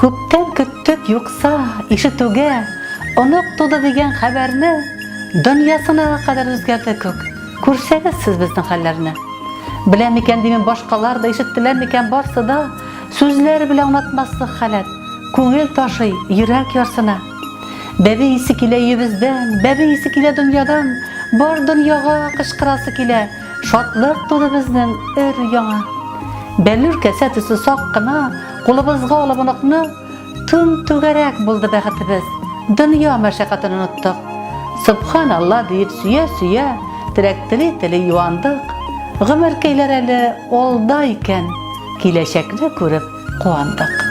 Күптән көттек, юкса, ишетүгә, онык туды дигән хәбәрне, дөньясына кадәр үзгәрде күк. Күрсәгез сез безнең хәлләрне. Белә микән димим башкалар да, ишеттеләр микән барсы да, сүзләр белән аңлатмаслык халәт. Күңел ташый, йөрәк ярсына. Бәби исе килә өебездән, бәби исе килә дөньядан, бар дөньяга кычкырасы килә, шатлык туды безнең өр-яңа. Бәллүр кәсә төсле сак кына, кулыбызга алып оныкны, түм-түгәрәк булды бәхетебез, дөнья мәшәкатен оныттык. Сөбханалла диеп сөя-сөя, теләк тели-тели юандык. Гомеркәйләр әле алда икән, киләчәкне күреп куандык.